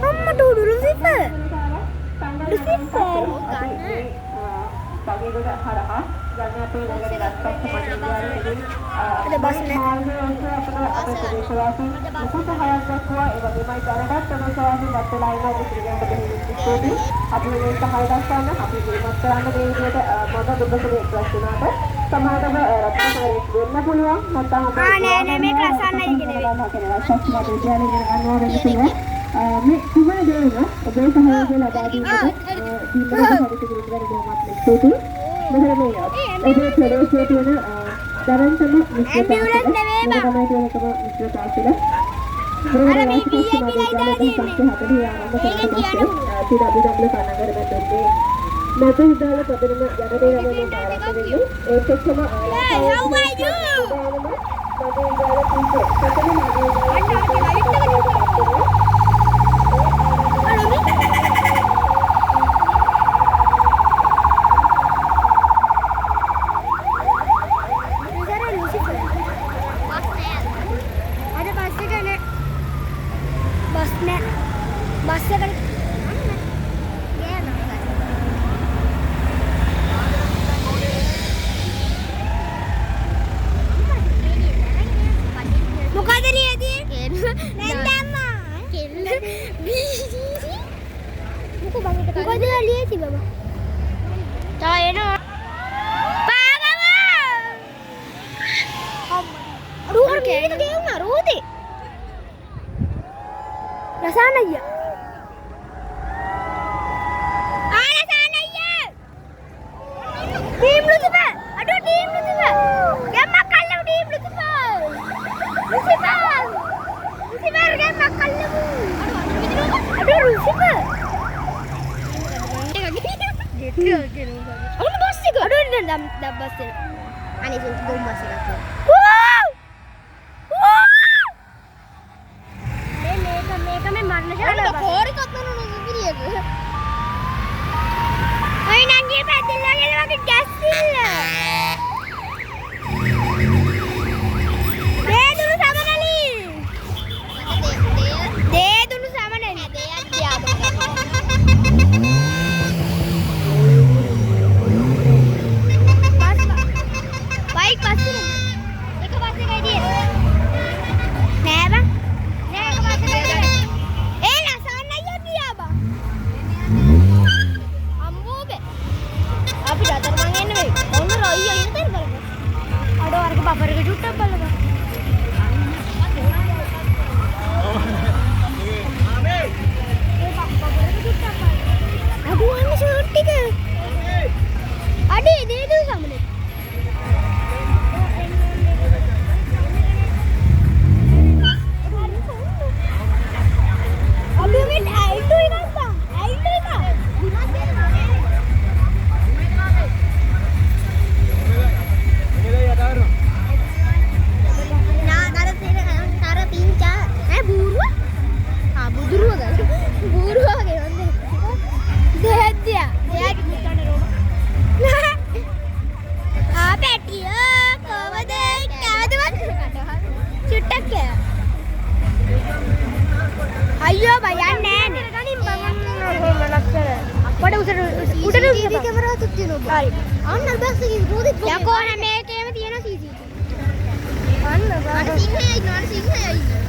අම්මට උඩු Lucifer. Lucifer. අද බස් නෑ. ආ නෑ නෑ, මේක රසන්නයි නෙවෙයි. මේ කුමන දේ වුණත් ඔබේ සහයෝගය ලබා දීමට දීමකට කටයුතු කිරීම ගැන බොහොමත්ම ස්තුතියි. මොකද මේ ඔබේ ප්‍රදේශයේ තියෙන දැවැන්තම මිශ්‍ර ඇම්බියුලන්ස් නෙවෙයි බං. තමයි තියෙන එකම මිශ්‍ර තාක්ෂණ. අර මේ VIP ලයි දාලා තියෙන්නේ. ඒකෙන් කියන්න CWW Kannangara මැදුම්ගේ මැද විද්‍යාල පදනම යටතේ තමයි මේ ආරම්භ වෙන්නේ. ඒත් එක්කම Hey, how are you? මැද විද්‍යාල ප්‍රථම මැද විද්‍යාල බස් නෑ. අද බස් එක නෑ. බස් නෑ. බස් එකට ගෑ නෑ. මොකද ලියදී? නැන්දම්මා. කෙල්ල බී. මොකද ලියති බබා? තව එනවා. පාගම. අඩෝ අර මේක ගෙවුනා රෝදේ. රසාන අයියා. ආ රසාන අයියා. Team Lucifer. අඩෝ team Lucifer. ගැම්මක් අල්ලමු team Lucifer. Lucifer. Lucifer ගැම්මක් අල්ලමු. අඩෝ ලුසිෆර්. ඔන්න බස් එක. අඩෝ නෑ දැන් දැන් බස් එක. අනේ සුන් ගොම් බස් එකක් තියෙනවා. වව්! වව්! මේ මේක මේක මේ මරණ ශාලාව බස්. කෝර් එකක් නෝ සුපිරියක. ඔය නංගි පැදලා ගිහලා වගේ ගැස්සිල්ල. දේදුණු සමනලි. දේදුණු සමනලි. දෙයක් දිහා බස් බයික් බස් එක බස් එකයි තියෙන්නේ. නෑ බං. නෑ එක බස් එකයි තියෙන්නේ. ඒ ලසන් අයියා ගියා බං. අම්බෝ බේ. අපි අතරමං එන්න වෙයි. ඔන්න රොයි අයින තැන බලමු. අඩෝ අරක බෆර් එක චුට්ටක් බලපන්. ඒ බෆර් එක චුට්ටක් බලන්න. අඩෝ අන්න ෂර්ට් ටික. අඩේ දේදුණු සමනලි. අපි මේ ඇල්ටෝ එකක් බං. ඇල්ටෝ එකක්. නා තර තර තර පිංචා ඈ බූරුවා? ආ බුදුරුව ගන්න. බූරුව වගේ වන්ද. දෙහැද්දියා. දෙහැද්දි මුත්තන්න රෝම. ආ පැටියෝ කොහමද? කවද බං? චුට්ටක් කියලා. අයියෝ බං යන්නේ නෑනේ. ගනින් බං පොඩ උසට උඩට CCTV කැමරාවක් තියෙනවා. හරි. අන්න අර බස් එකේ රෝදෙත් යකෝ හැම එකේම තියෙන CCTV. අන්න අර සිංහයා ඉන්නවා, අර සිංහයා ඉන්නවා.